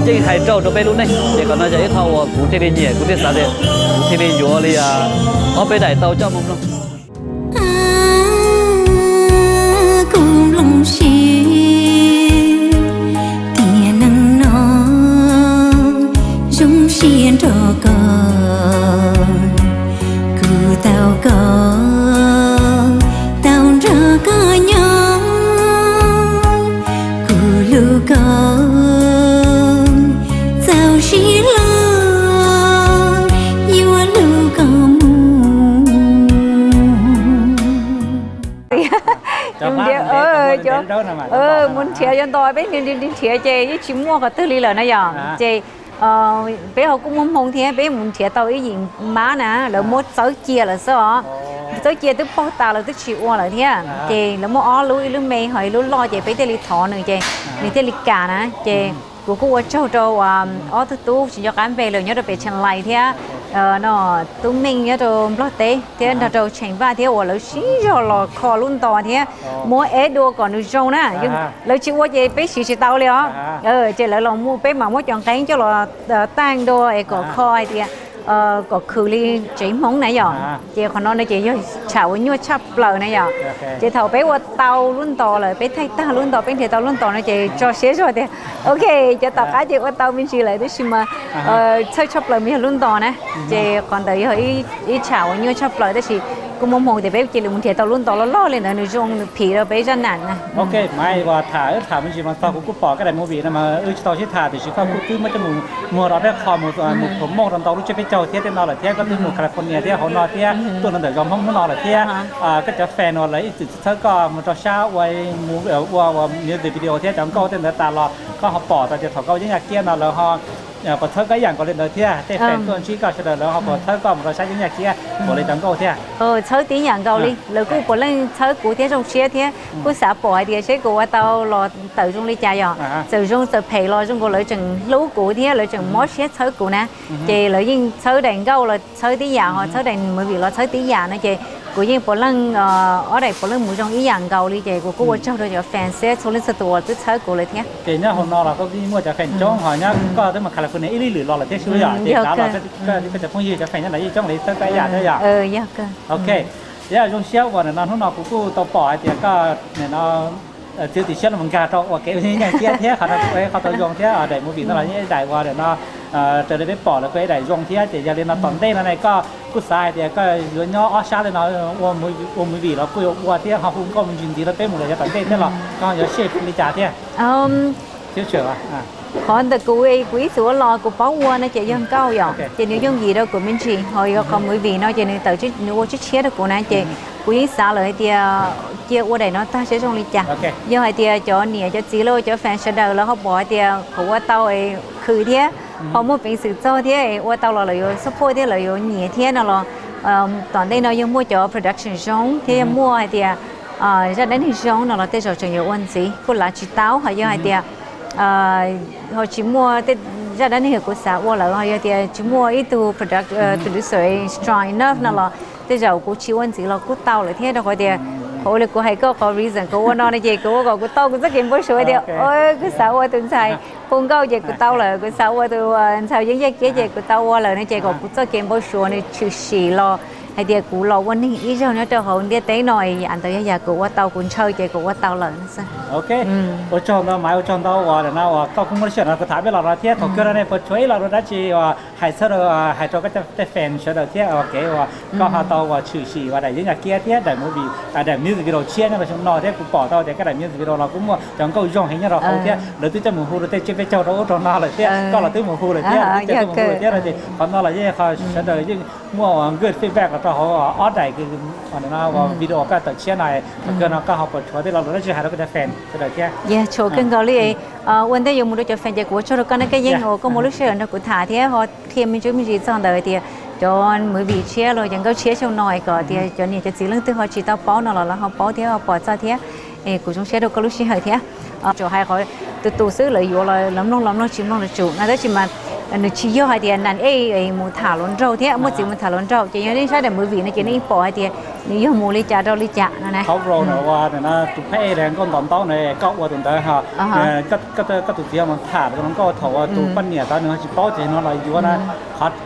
yeej hais raug rau peb lub neej. Ces qhov no yog ib qho uas kuv thiaj li nyiam, kuv thiaj xav tias kuv thiaj li yuav li ob peb daim tau coj mus mloog. Kuv mloog siab tias neeg no zoo siab nrog koj, kuv tau koj tau nrog koj nyob, kuv hlub koj txaus siab loj, yuav hlub koj mus. Mus nrhiav cov nto, peb nrhiav ces yeej tsis muaj qhov twg li lawm na yom. Ces peb ho kuj muaj hmoo thiab peb mus nrhiav tau ib yim mab na, lawv muab txawb cia lawm xwb os. Txawb cia twb paug tas lawm twb tsis ua lawm thiab. Ces lawv muaj ob lub, ib lub me ho ib lub loj ces peb thiaj li thov nws ces nws thiaj li kam na. Ces kuv kuj ua tsaug rau ob tug tub tsis nco qab npe lawm nyob rau pem Tshee Lais thiab no, Tub Meej nyob rau Nplog teb thiab nrog rau Tsheej Vaj thiab uas lawv sib zog los kho lub nto thiab muab eb dua kom nws zoo na. Lawv tsis ua ces peb siv tsis tau li os. Ces lawv los muab, peb mam muab cov nqeeb coj los taaj dua es kom kho hais tias kom khwv li tsev Hmoob na yom. Ces qhov no no ces yog tsham uas nyuaj tshaj plaws na yom. Ces thaum peb ua tau lub nto lawm, peb thaij tag lub nto, peb nrhiav tau lub nto no ces tso siab zog tias ok, cov tom qab ces ua tau me ntsis lawm tab sis mas txhawj tshaj plaws mas yog lub nto na. Ces qhov ntawd yog ib tsham uas nyuaj tshaj plaws tab sis kuj muaj hmoo tias peb cia li mus nrhiav tau lub nto loj loj li ntawd nws zoo nws phim rau peb zaj nam na. Ok, Maiv, uas tham tham me ntsis mas txog kuv kuj pom koj daim movie no mas wb tsis tau sib tham tiam sis koj kuj twb muab coj mus muag rau peb qho mus promote rau ntau lub tsiab peb caug thiab tej no lawm thiab koj twb mus California thiab hauv no thiab tuaj rau ntawm zos Hmoob hnub no lawm thiab. Koj cov fan uas lawv ib txwm txhawb koj mus rau sab ua, ua music video thiab cov nkauj tej ntawd tas los koj ho pom tau tias thaum koj ua Yeeb Yaj Kiab no lawv ho puas txhawb koj ib yam nkaus li ntawd thiab tej fan tuaj ntsib koj sawv daws lawv ho puas txhawb koj mus rau sab Yeeb Yaj Kiab puas li cov nkauj thiab? Txhawb tib yam nkaus li, lawv kuj puav leej txhawb kuv thiab zoo siab thiab kuj xav pom hais tias seb kuv ua tau los tawm zoo li cas yom. Txawm zoo txawm phem los zoo nkaus lawv tseem hlub kuv thiab lawv tseem mob siab txhawb kuv na. Ces lawv yeej txhawb daim nkauj los txhawb tib yam ho txhawb daim movie los txhawb tib yam no ces kuv yeej puav leej, ob daim puav leej mus zoo ib yam nkaus li ces kuv kuj ua tsaug rau cov fan thiab txhua leej txhua tus uas twb txhawb kuv lawm thiab. Ces nyob hauv no los koj yeej muaj cov fan coob ho nyob koj twb mus California ib lub lwm los lawm thiab sub yom, ces kav los koj cov phooj ywg cov fan nyob ntawd yeej coob li txhawb koj ib yam thiab yom. Ok, yog zoo siab uas nim no hnub no kuv kuj tau pom hais tias koj nim no txiav txim siab los nkag rau ua kev ua Yeeb Yaj Kiab thiab qhov no kuj ua ib qho tau zoo thiab daim movie no los yeej ib daim uas nim no raws li peb pom lawm kuj ib daim zoo thiab ces yog li no tom ntej no ne koj kuj xav hais tias koj yuav nyob ob sab li no ua movie los kuj yuav ua thiab ho hu nkauj me ntsis ntxiv rau peb mus lawm yav tom ntej thiab los koj yuav shape li cas thiab? Future, Qhov ntawm kuv, kuv ib txwm ua los kuv paub ua no ces yog nkauj yom, ces nws yooj yim rau kuv me ntsis, ho yog qhov movie no ces nws tawm, nws ua tshiab tshiab rau kuv na, ces kuv yeej xav lawm hais tias cia ua daim no tag seb zoo li cas. Yog hais tias cov niam cov txiv los cov fan sawv daws lawv ho pom hais tias kuv ua tau es khwv thiab, ho muaj peev xwm txog thiab es ua tau los lawv yuav support thiab lawv yuav nyiam thiab no los, tom ntej no yog muaj cov production zoo thiab yog muaj hais tias zaj dab neeg zoo no los tej zaum tseem yuav ua ntxiv kuj lav tsis tau. Ho yog hais tias ho tsis muaj tej zaj dab neeg kuv xav ua lawm, ho yog tias tsis muaj ib tug producer strong enough no los tej zaum kuv tsis ua ntxiv los kuj tau lawm thiab, rau qhov tias qhov ua li kuv hais koj qhov reason kuv ua no no ces kuv ua kom kuv tau kuv txoj kev npau suav tias kuv xav ua tus ntxhais hu nkauj ces kuv tau lawm, kuv xav ua tus ntxhais yeeb yaj kiab ces kuv tau ua lawm no ces kom kuv txoj kev npau suav nws tshwm sim los hais tias kuv los ua neeg ib zaug nyob rau hauv ntiaj teb no, yam ntawd yog yam kuv ua tau, kuv ntshaw ces kuv ua tau lawm xwb. Ua tsaug ntau Maiv, ua tsaug ntau uas no uas koj kuj muaj lub sij hawm no kuv tham peb los no thiab thaum kawg no nej puas tshuav ib lo lus dab tsi uas hais txog, hais rau koj tej fan sawv daws thiab ua kev uas koj ho tau uas tshwm sim uas daim yeeb yaj kiab thiab daim movie, daim music video tshiab nyob rau xyoo no thiab kuv pom tau tias koj daim music video los kuj muaj cov nkauj zoo heev nyob rau hauv thiab lawv twb coj mus hu rau tej tsiab peb caug rau ub rau no lawm thiab koj los twb mus hu lawm thiab, twb coj mus hu lawm thiab no ces qhov no los yeej qhov sawv daws yeej muaj good feedback los rau hauv ob daim video koj tawm tshiab no, thaum kawg no koj ho puas tshuav tej lo lus dab tsi hais rau koj cov fan sawv daws thiab? Tshuav kawg nkaus li. Ua ntej yuav mus rau cov fan ces kuv ua tsaug rau koj na Kab Yeeb uas koj muaj lub sij hawm nrog kuv tham thiab ho qhia me ntsis me ntsis txog ntawd tias cov movie tshiab los cov nkauj tshiab xyoo no kom tias cov niam cov txiv leej twg ho tsis tau paub no los lawv ho paub thiab ho pom txog thiab. Es kuv zoo siab rau koj lub sij hawm thiab. Tsuas hais qhov tus tus xwb lawv yuav los lawv mloog los mloog tsis mloog los tsum no tab sis mas nws tsis yog hais tias nas ej mus tham hluas nraug thiab muaj txiv mus tham hluas nraug ces yog nej saib daim movie no ces nej yeej pom hais tias nws yog mus li cas rau li cas no na. Tus phab ej nkauj ntaus ntaub no koj ua tus ntawd, koj tus txiv mus tham tus hluas nkauj thaum tus poj niam tod nws ho tsis paub ces no los yuav na.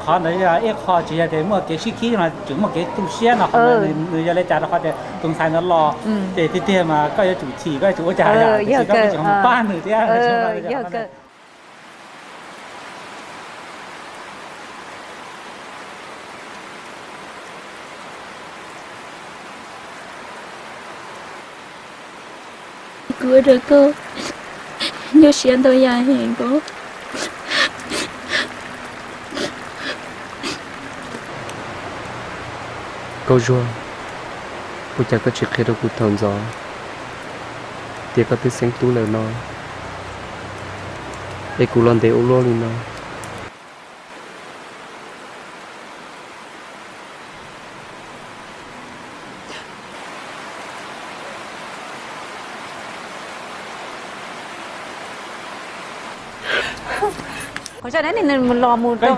Qhov ntawd yog ib qho tsis yog tias muaj kev sib khib no tseem muaj kev tu siab no, qhov ntawd nws yog li cas rau qhov tias tus ntxhais ntawd los ces tiag tiag mas koj yuav tsum chim, koj yuav tsum ua cas, tiam sis koj kuj tseem mus pab nws thiab. Kuv ua rau koj nyuaj siab ntau yam heev os. Nkauj Zuag, ua cas koj tsis qhia rau kuv thaum ntxov tias koj twb xeeb tub lawm no, es kuv los ntev ua luaj li no? Qhov zaj dab neeg nws los mus rau,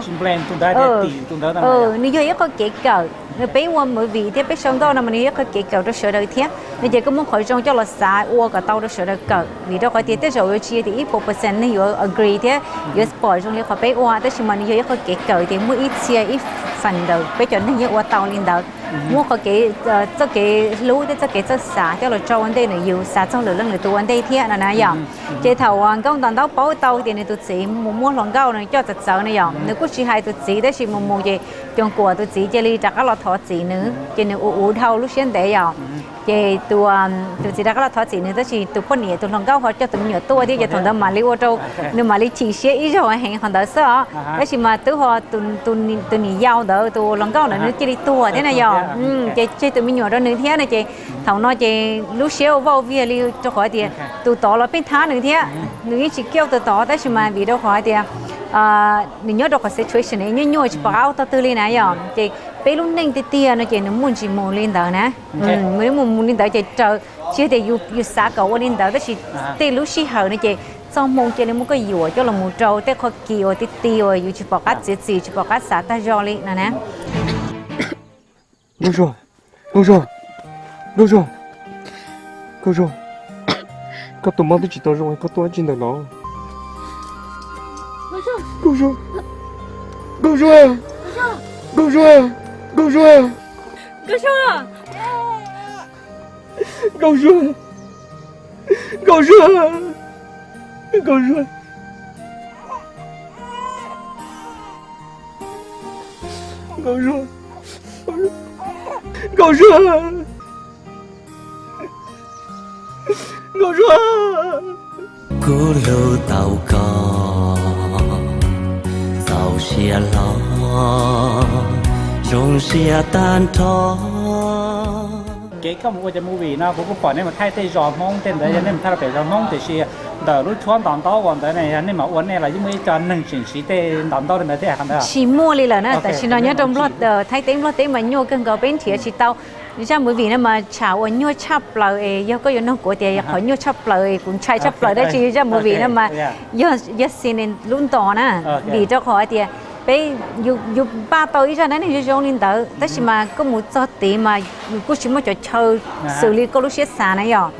nws yog ib qho kev kawm, nws peb ua movie thiab peb sau nkauj no mas nws yog ib qho kev kawm rau sawv daws thiab no ces koj muab qhov zoo coj los xav ua kom tau rau sawv daws kawm vim rau qhov tias tej zaum yuav tsis yog tias ib puas percent neeg yuav agree thiab yuav pom zoo li qhov peb ua tab sis mas nws yog ib qho kev kawm tias muaj ib txhia ib feem ntawm peb cov neeg yeej ua tau li ntawd. Muab qhov kev, txoj kev hlub thiab txoj kev txawj xav coj los tso ua ntej nws yus xav txog lwm leej lwm tus ua ntej thiab no na yom. Ces thaum uas nkauj ntaus ntaub paub tau tias nws tus txiv mus muab hluas nkauj no coj txawv txawv no yom, nws kuj tsis hais tus txiv tab sis mus mus ces coom kuam tus txiv cia li rov qab los thov txim nws ces nws ua ua dhau lub siab ntev yom. Ces tus txiv rov qab los thov txim nws tab sis tus poj niam tus hluas nkauj ho coj tus me nyuam tuaj thiab ces thaum ntawd mam li ua rau nws mam li chim siab ib zaug heev qhov ntawd xwb os. Tab sis mas twb ho tus niam yau ntawd tus hluas nkauj ntawd nws cia li tuag thiab na yom. Ces tseg tus me nyuam rau nws thiab no ces thaum no ces lub siab ua vaj ua viag li rau qhov tias tus tod los pheej thab nws thiab, nws yeej tsis kiaj tus tod tab sis mas vim rau qhov tias nws nyob rau qhov situation nyuaj nyuaj tsis pom qab ua tog twg li na yom. Ces peb lub neej tiag tiag no ces nws muaj ntsis mus li ntawd na. Nws mus mus li ntawd ces raws tsis yog tias yus xav kom ua li ntawd tab sis tej lub sij hawm no ces txoj hmoo cia li muab koj yuam coj los mus rau tej qhov kis uas ti ti uas yus tsis pom qab txiav txim tsis pom qab xav tag zog li no na. Nkauj Zuag, Nkauj Zuag, Nkauj Zuag, Nkauj Zuag, koj tus mob twb tsis tau zoo koj tuaj dab tsi ntawm no? Nkauj Zuag, Nkauj Zuag, Nkauj Zuag, Nkauj Zuag, Nkauj Zuag, Nkauj Zuag, Nkauj Zuag, Nkauj Zuag, Nkauj Zuag, Nkauj Zuag, Nkauj Zuag. Kuv hlub tau koj, Niam hlob zoo siab tag nrho. Kev koj mus ua cov movie no kuv kuj pom nej mus thaij tej zos Hmoob tej ntawd, yog nej mus thaij rau pem zos Hmoob tiam sis ntawm lub tshuab ntaus ntaub uas ntawd ne, yog nej mam ua nej los yeej muaj ib co neeg tseem siv tej ntaus ntaub li ntawd thiab qhov ntawd? Tsis muaj li lawm na, tam sim no nyob rau Thaib teb Nplog teb mas nyuaj kawg nkaus, peb nrhiav tsis tau. Zaj movie no mas tshaj uas nyuaj tshaj plaws es yog koj yuav nug kuv tias qhov nyuaj tshaj plaws kuv ntshai tshaj plaws dab tsi zaj movie no mas yog, yog cine lub ntos na, vim rau qhov tias peb yus npaj tau ib zaj dab neeg zoo zoo li ntawd tab sis mas koj mus txog tid mas kuj tsis muaj cov chaw xws li koj lub siab xav na yom.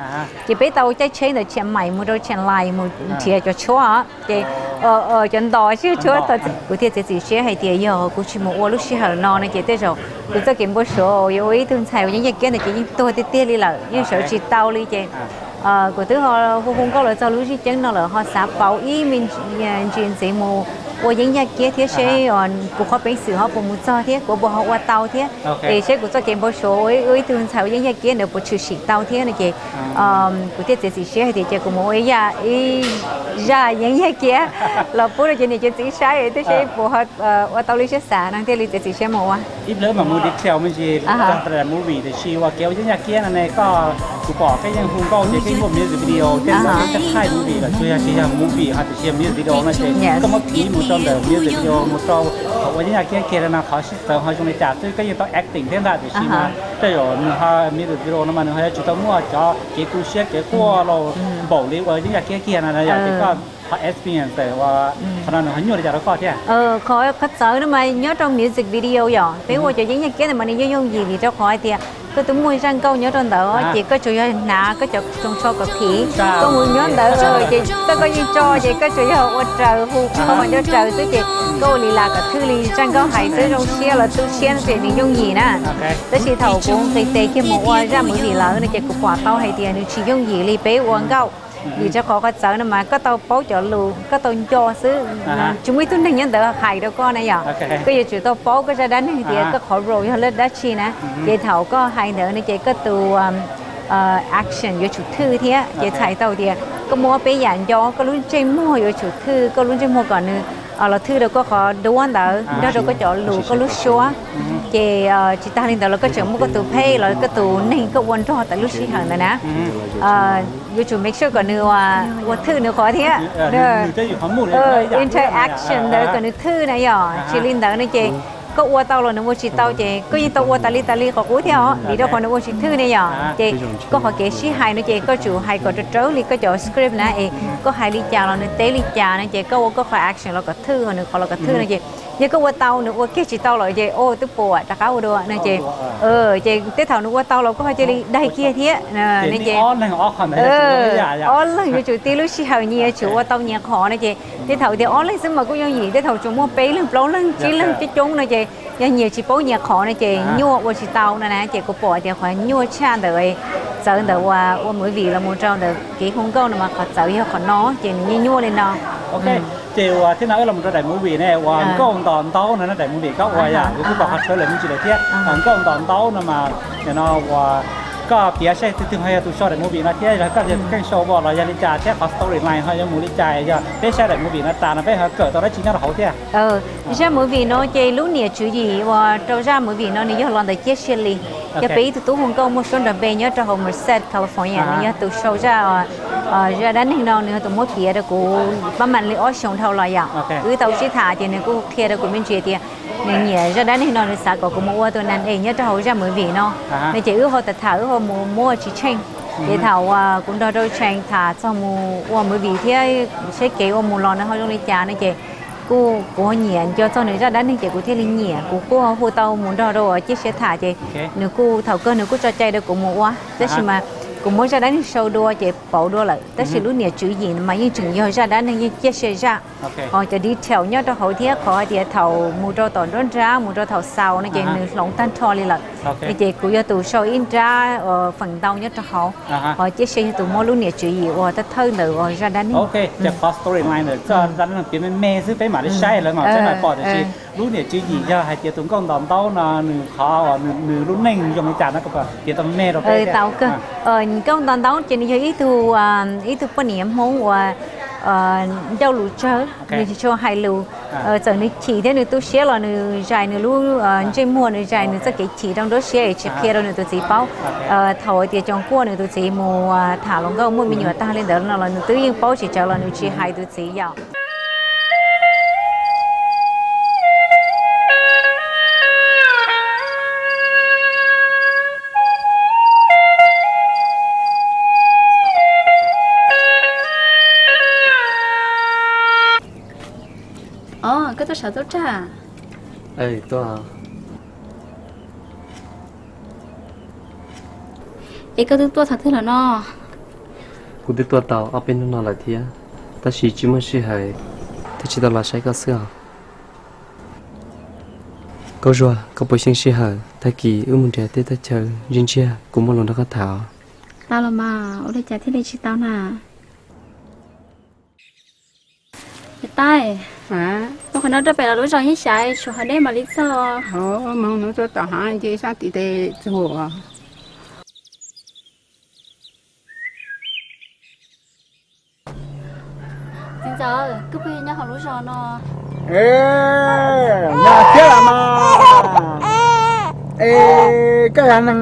Ces peb tau caij tsheb ntawm Chiang Mai mus rau Chiang Rai mus nrhiav cov tshuab ces cov ntos tshuab tau. Kuv thiaj txiav txim siab hais tias yog kuv tsis mus ua lub sij hawm no no ces tej zaum kuv txoj kev npau suav yuav ua ib tug ntxhais uas yeeb yaj kiab ntawd ces yeej tuag tiag tiag li lawm, yeej sawv tsis tau li ces kuv twb ho hu hu nkauj lawv txog lub zib ceeb no lawm ho xav pauv ib me ntsis ntxiv mus ua yeeb yaj kiab thiab seb kuv qhov peev xwm ho puas mus txog thiab kuv puas ho ua tau thiab es seb kuv txoj kev npau suav ua ib tug ntxhais uas yeeb yaj kiab ntawd puas tshwm sim tau thiab no ces kuv thiaj txiav txim siab hais tias ces kuv mus ua ib zaj yeeb yaj kiab los pub rau cov niam cov txiv saib thiab seb puas ua tau li siab xav no thiaj li txiav txim siab mus ua. Ib pliag mam mus detail me ntsis txog movie tiam sis uas kev ua yeeb yaj kiab no ne koj, kuv pom koj yeej hu nkauj ces koj yeej muaj music video tej ntawd, koj thaij movie los tsuas yog tsis yog movie ho tiam sis yog music video no ces koj muab piv mus rau ntawm music video mus rau thaum ua yeeb yaj kiab kiag no qhov sib txawv ho zoo li cas xwb, koj yeej tau acting thiab ntag tiam sis mas tej zaum nws ho music video no mas nws ho yuav tsis tau muaj cov kev tu siab kev quaj los npaum li ua yeeb yaj kiab kiag no yom, ces koj qhov experience uas qhov no nws ho nyuaj li cas rau koj thiab? Qhov, qhov txawv no mas nyob rau music video yom, peb ua cov yeeb yaj kiab ntawd mas nws yeej yooj yim vim rau qhov hais tias koj twb muaj zaj nkauj nyob rau ntawd ces koj tsuas yog hnav koj cov tsoos tsho kom phiv, koj mus nyob ntawd ces txoj koj yeej tso ces koj tsuas yog ua raws hu koj mas nco raws xwb ces koj ua li las kom thwj li zaj nkauj hais xwb zoo siab los tu siab ces nws yooj yim na. Tab sis thaum kuv nqis tes kiag mus ua zaj movie lawm no ces kuv pom tau hais tias nws tsis yooj yim li peb ua nkauj. Vim rau qhov qhov txawv no mas koj tau paub cov lus, koj tau nco xwb, tsis muaj ib tug neeg nyob ntawd hais rau koj na yom. Koj yuav tsum tau paub koj zaj dab neeg tias koj qhov role yog lub dab tsi na. Ces thaum koj hais ntawd no ces koj tus action yuav tsum thwj thiab ces txhais tau tias koj muaj ob peb yam nco, koj lub ntsej muag yuav tsum thwj, koj lub ntsej muag kom nws los thwj rau koj qhov duab ntawd nrog rau koj cov lus koj lub suab. Ces tsis tas li ntawd los koj tseem muaj koj tus phej los koj tus neeg koj ua nrog tau lub sij hawm ntawd na, yuav tsum make sure kom nws ua thwj nws qhov thiab. Interaction ntawd kom nws thwj na yom, tsis li ntawd no ces koj ua tau los nws ua tsis tau ces koj yeej tau ua tas li tas li qhov qub thiab os, vim rau qhov nws ua tsis thwj ne yom. Ces koj qhov kev sib hais no ces koj tsum hais kom raws raws li koj cov script na es koj hais li cas los nws teb li cas no ces koj ua koj qhov action los kom thwj ho nws qhov los kom thwj no ces yog koj ua tau nws ua kiag tsis tau lawm ces o twb puas rov qab ua dua no ces ces tej thaum nws ua tau los koj ho cia li daig kiag thiab ne ces ob leeg yuav tsum tib lub sij hawm nyias yuav tsum ua tau nyias qhov no ces tej thaum tias ob leeg xwb mas kuj yooj yim, tej thaum tsuas muaj peb leeg plaub leeg tsib leeg coob coob no ces yog nyias tsis paub nyias qhov no ces nyuaj ua tsis tau no na. Ces kuv pom tias qhov nyuaj tshaj ntawm txawv ntawm uas ua movie los mus rau ntawm kev hu nkauj no mas qhov txawv yog qhov no ces nws nyuaj nyuaj li no. Ces uas thiab no wb los mus rau daim movie ne uas nkauj nto ntaub no, daim movie koj ua yom, kuv kuj pom qhov trailer me ntsis lawm thiab. Nkauj nto ntaub no mas nim no uas koj piav saib twg twg ho yog tus sau daim movie no thiab yog koj yog tus kheej sau los yog li cas thiab qhov storyline ho yuav mus li cas, yog peb saib daim movie no tas no peb ho kawm tau dab tsi nyob rau hauv thiab? Zaj movie no ces lub niam tswv yim uas rau zaj movie no nws yog los ntawm Ciaj Sia Lis, yog peb ib tug tub hu nkauj muaj suab nrog npe nyob rau hauv Merced, California, nws yog tus sau zaj, zaj dab neeg no nws yog tus muab piav rau kuv pab mam li ob xyoos dhau los yom. Wb tau sib tham ces nws kuj qhia rau kuv me ntsis tias nws nyiam zaj dab neeg no, nws xav kom kuv mus ua tus nab es nyob rau hauv zaj movie no. No ces wb ho tham tham wb ho mus muab tsis tsheej. Ces thaum uas kuv nrog rau Tshee tham txog mus ua movie thiab seb kev ua mus los nws ho zoo li cas no ces kuj kuv ho nyiam nco txog nws zaj dab neeg ces kuv thiaj li nyiam, kuv kuj hu tau mus nrog rau Ciaj Sia tham ces nws kuj thaum kawg nws kuj tso cai rau kuv mus ua, tab sis mas kuv muab zaj dab neeg sau dua ces pauv dua lawm, tab sis lub niam tswv yim mas yeej tseem yog zaj dab neeg yeej Ciaj Sia zaj. Ho cov detail nyob rau hauv thiab qhov hais tias thaum mus rau tom nruab nrab mus rau thaum xaus no ces nws hloov tag nrho li lawm. No ces kuv yog tus sau ib nrab feem ntau nyob rau hauv, ho Ciaj Sia yog tus muab lub niam tswv yim uas thawj thawj ntawm uas zaj dab neeg. Ces qhov storyline ntawm zaj dab neeg piav me me xwb peb mam li saib lawm mas peb mam pom tiam sis lub niam tswv yim yog hais tias tus nkauj nto ntaub no nws qhov nws lub neej zoo li cas no koj piav tau me me rau peb thiab. Nkauj nto ntaub ces nws yog ib tug, ib tug poj niam Hmoob uas ncauj lus tsawg, nws tsis tshua hais lus. Txawm nws chim thiab nws tu siab los nws zais nws lub ntsej muag, nws zais nws txoj kev chim rau nruab siab es tsis qhia rau nws tus txiv paub. Thaum tias Coos Kuaj nws tus txiv mus tham hluas nkauj muaj me nyuam tag li ntawd no los nws twb yeej paub tsis tsawg los nws tsis hais tus txiv yom. Os, koj tuaj saib Tub Rag? Es koj twb tuaj txog twg lawm no? Kuv twb tuaj tau ob peb hnub no lawm thiab, tab sis tsis muaj sij hawm thiaj tsis tau los saib koj xwb os. Nkauj Zuag, koj puas xyeej sij hawm tag kis wb mus nrhiav tej teb chaws ntsiag ntsiag, kuv muaj lus nrog koj tham os. Tau los mas, ua li cas thiaj li tsis tau na? Niam tais, ua qhov no rau pem los lub zos yeej xyav, tshuav hov deb mam li txog. Moog nub tuaj tom hav nce sab tim tes txuas. Txiv ntxawm, koj puas yog nyob hauv lub zos no? Nyob thiab los mas. Es koj yog neeg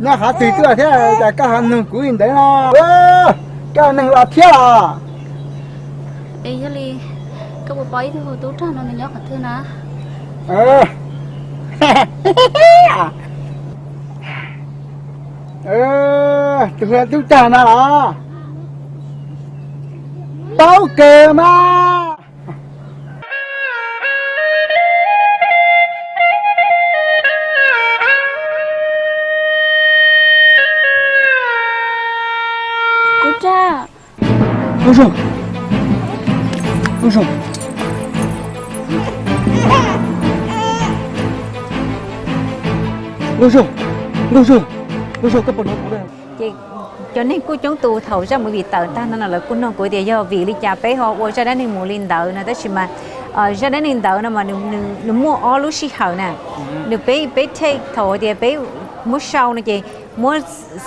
nyob qhov twg tuaj thiab cas koj ho nug kuv li ntawd no? Koj yog neeg los thiab los? Es yog li koj puas paub ib tug hu Tub Rag no nws nyob qhov twg na? Tus hu Tub Rag no los? Paub kawg mas. Tub Rag. Nkauj Zuag, Nkauj Zuag, Nkauj Zuag, Nkauj Zuag, Nkauj Zuag, koj puas hnov kuv? Ces cov neeg kuj coob tus thaum zaj movie tawm tag no lawv kuj nug kuv tias yog vim li cas peb ho ua zaj dab neeg mus li ntawd no, tab sis mas zaj dab neeg ntawd no mas nws muaj ob lub sij hawm na. Nws peb, peb take thaum tias peb muab sau no ces muab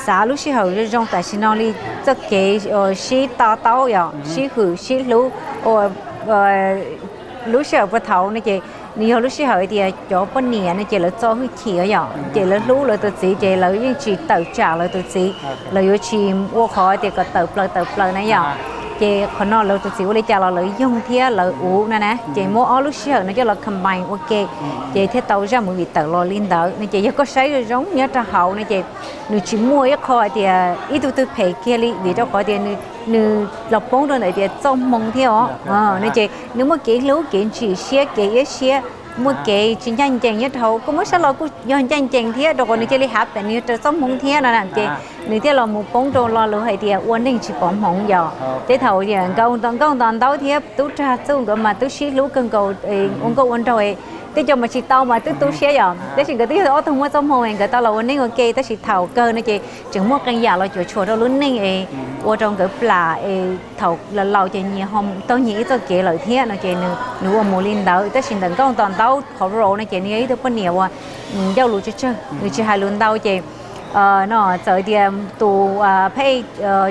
xav lub sij hawm zoo zoo tam sim no li txoj kev sib to taub yom, sib hwm sib hlub, lub sij hawm puag thaum no ces nws yog lub sij hawm tias cov poj niam no ces lawv txo hwj chim yom, ces lawv hlub lawv tus txiv ces lawv yeej tsis tawm tsam lawv tus txiv, lawv yuav tsis ua qhov tias kom tawm plaws tawm plaws na yom. Ces qhov no lawv tus txiv ua li cas los lawv yoog thiab lawv uv no na, ces muab ob lub sij hawm no coj los combine ua ke, ces thiaj tau zaj movie tawm los li ntawd no. Ces yog koj saib zoo zoo nyob rau hauv no ces nws tsis muaj ib qho hais tias ib tug twg phem kiag li, vim rau qhov tias nws los poob rau ntawm tias txoj hmoo thiab os no, ces nws muaj kev hlub kev ntsim siab kev iab siab, muaj kev tsis ncaj ncees nyob rau hauv. Koj muab saib los kuj yog ncaj ncees thiab, rau qhov nws cia li happen nws yog raws txoj hmoo thiab no na, ces nws thiaj los mus poob rau lo lus hais tias ua neeg tsis pom hmoov yom. Tej thaum nkauj nto ntaub thiab Tub Rag Txuj nkawd mas twb sib hlub kawg nkaus, ua nkauj ua nraug, tej co mas tsis tau mas twb tu siab yom, tab sis nkawd twb yog ob tug muaj txoj hmoo es nkawd tau los ua neej ua ke, tab sis thaum kawg no ces tseem muaj qee yam los cuam tshuam rau lub neej es ua rau nkawd plam es thaum laus laus ces nyias ho taug nyias ib txoj kev lawm thiab no ces nws ua mus li ntawd. Tab sis ntawm nkauj nto ntaub qhov role no ces nws yog ib tug poj niam uas ncauj lus tsawg tsawg, nws tsis hais lus ntau ces no txawm tias tus phab ej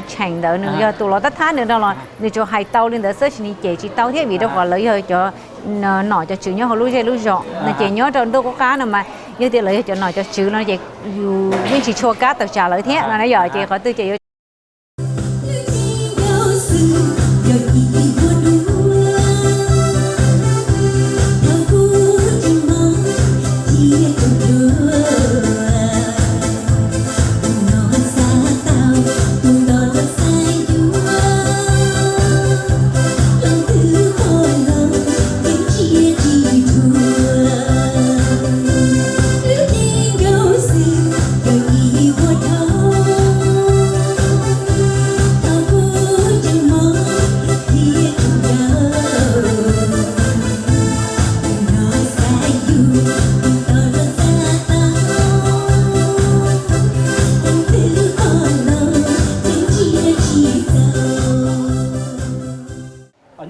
Tsheem ntawd nws yog tus los tab thab nws no los nws tsuas hais tau li ntawd xwb, tab sis nws cem tsis tau thiab vim rau qhov lawv yog cov nom cov tswv nyob hauv lub zej lub zos no ces nyob rau ntuj qub qab no mas yog tias lawv yog cov nom cov tswv no ces yus yeej tsis tshua kam tawm tsam lawv thiab no na yom. Ces qhov twg ces yuav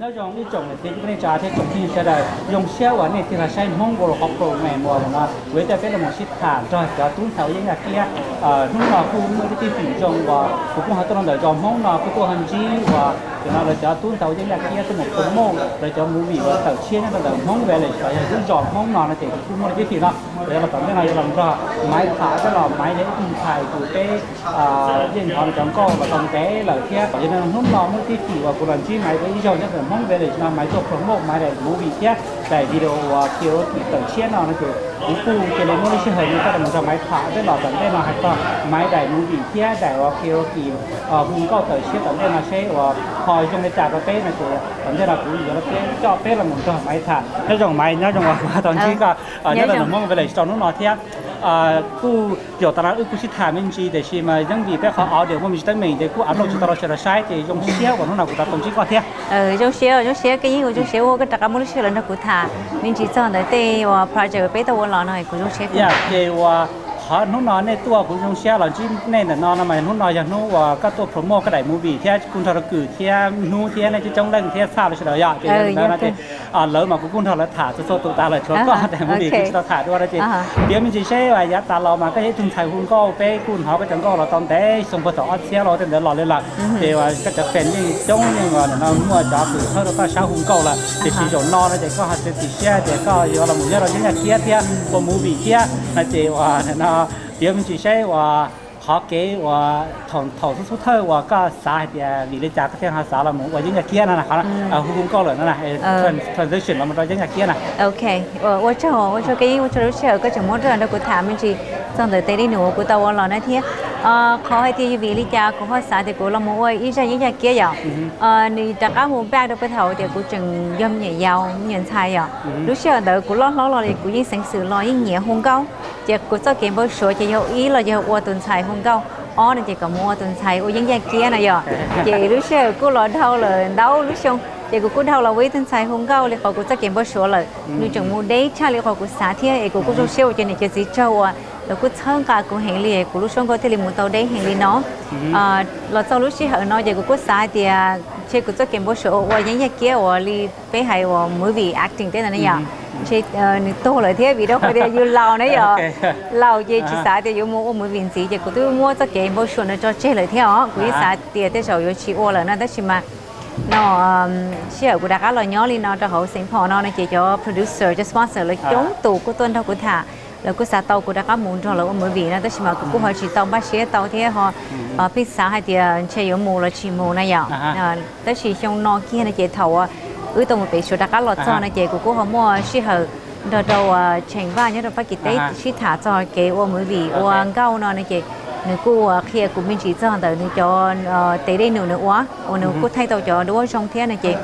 Nyob zoo ib tsoom niam txiv kwv tij neej tsa thiab tsoom phooj ywg sawv daws, zoo siab uas nej tig los saib Hmoob ua qhov program uas no kuv yuav coj peb los mus sib tham nrog cov tub ntxhais ua yeeb yaj kiab. Hnub no kuj muaj ib tug tij fim zoo uas kuv kuj ho tuaj rau ntawm zos Hmoob no kuj tuaj ho ntsib uas Tam no lawv cov tub ntawd yeej yaj kiab tuaj mus promote lawv cov movie uas tawm tshiab nyob rau ntawm Hmoob Village los yog lub zos Hmoob no no ces kuv kuj muaj lub cev fim no, yog los tom ntej no yuav los nrog Maiv tham thiab los Maiv yog ib tug ntxhais uas peb yeej hnov nws cov nkauj los tau ntev lawm thiab. Yog li hnub no muaj lub cev fim uas kuv los ntsib Maiv ib zaug nyob rau Hmoob Village no, Maiv tuaj promote Maiv daim movie thiab daim video uas karaoke tawm tshiab no no ces kuv kuj cia li muab lub sij hawm no coj los nrog Maiv tham thiab los tom ntej no hais txog Maiv daim movie thiab daim uas karaoke hu nkauj tawm tshiab tom ntej no seb uas ho zoo li cas rau peb no ces tom ntej no kuv yuav coj peb los mus nrog Maiv tham. Nyob zoo Maiv, nyob zoo uas kuv tau ntsib koj nyob rau ntawm Hmoob Village rau hnub no thiab. Kuj zaum tas no wb kuj sib tham me ntsis tiam sis mas yeej vim peb qhov audio muaj me ntsis teeb meem ces kuj upload tsis tau rau sawv daws saib ces zoo siab uas hnub no kuv tau tau ntsib koj thiab. Zoo siab, zoo siab, Kev Yeeb, zoo siab uas koj rov qab muaj lub sij hawm los nrog kuv tham me ntsis txog ntawm tej uas project uas peb tau ua los no kuv zoo siab. Ces uas qhov hnub no nej tuaj kuv zoo siab los ntsib nej ntawm no no mas hnub no yog hnub uas koj tuaj promote koj daim movie thiab kuj nrog rau Kwm thiab Hnub thiab nej coob coob leej thiab txhaj los sawv daws yom. Ces ntawd no ces lawv mas kuv kuj nrog lawv tham txhua txhua tus tas lawm, tshuav koj daim movie kuv tsis tau tham dua no ces piav me ntsis seb uas yav tas los mas koj yog ib tug ntxhais hu nkauj, peb kuj hnov koj cov nkauj los tau ntev xyoo puag thaum ob txhiab los tej ntawd los li lawm. Ces uas koj cov fan yeej coob, yeej uas nim no muaj cov kws txhawb rau koj sab hu nkauj lawm, tiam sis zaum no no ces koj ho txiav txim siab tias koj yuav los mus nyob rau yeeb yaj kiab thiab ua movie thiab no ces uas nim no piav me ntsis seb uas qhov kev uas thaum xub xub thawj uas koj xav hais tias vim li cas koj thiaj ho xav los mus ua yeeb yaj kiab no, hu hu nkauj lawm no, transition los mus rau yeeb yaj kiab na. Ok, ua tsaug, ua tsaug Kev Yeeb, ua tsaug lub sij hawm koj tseem muab rau nrog kuv tham me ntsis txog ntawm tej dej num uas kuv tau ua los na thiab qhov hais tias vim li cas kuv ho xav tias kuv los mus ua ib zaj yeeb yaj kiab yom. Nws rov qab mus back rau puag thaum tias kuv tseem yog me nyuam yaus, me nyuam ntxhais yom. Lub sij hawm ntawd kuv loj hlob los li kuv yeej xeev xwm los yeej nyiam hu nkauj. Ces kuv txoj kev npau suav ces yog ib los yog ua tus ntxhais hu nkauj, ob no ces kom mus ua tus ntxhais ua yeeb yaj kiab na yom. Ces lub sij hawm kuj los dhau lawm ntau lub xyoo ces kuv kuj dhau los ua ib tug ntxhais hu nkauj li qhov kuv txoj kev npau suav lawm. Nws tseem mus deb tshaj li qhov kuv xav thiab es kuv kuj zoo siab ua cov niam cov txiv tsaug uas lawv kuj txhawb nqa kuv heev li kuv lub suab nkauj thiaj li mus tau deb heev li no. Los txog lub sij hawm no ces kuv kuj xav hais tias ntshe kuv txoj kev npau suav uas ua yeeb yaj kiab uas li peb hais uas movie acting tej ntawd ne yom, ntshe nws tuag lawm thiab vim rau qhov tias yus laus na yom. Laus ces tsis xav tias yuav mus ua movie ntxiv ces kuv twb muab txoj kev npau suav no tso tseg lawm thiab os. Kuv yeej xav tias tej zaum yuav tsis ua lawm no tab sis mas no sij hawm kuv rov qab los nyob li no rau hauv Saint Paul no no ces cov producer cov sponsor lawv coob tus kuj tuaj nrog kuv tham, lawv kuj xav tau kuv rov qab mus nrog lawv ua movie no tab sis mas kuv kuj ho tsis tau npaj siab tau thiab ho pheej xav hais tias ntshe yuav mus los tsis mus na yom. Tab sis xyoo no kiag no ces thaum uas wb tau mus pem Suav rov qab los txog no ces kuv kuj ho muaj sij hawm nrog rau Tsheej Vaj nyob rau Fab Kis teb sib tham txog kev ua movie ua nkauj no no ces nws kuj qhia kuv me ntsis txog ntawm nws cov tes dej num nws ua uas nws kuj thaij tau cov duab zoo thiab no ces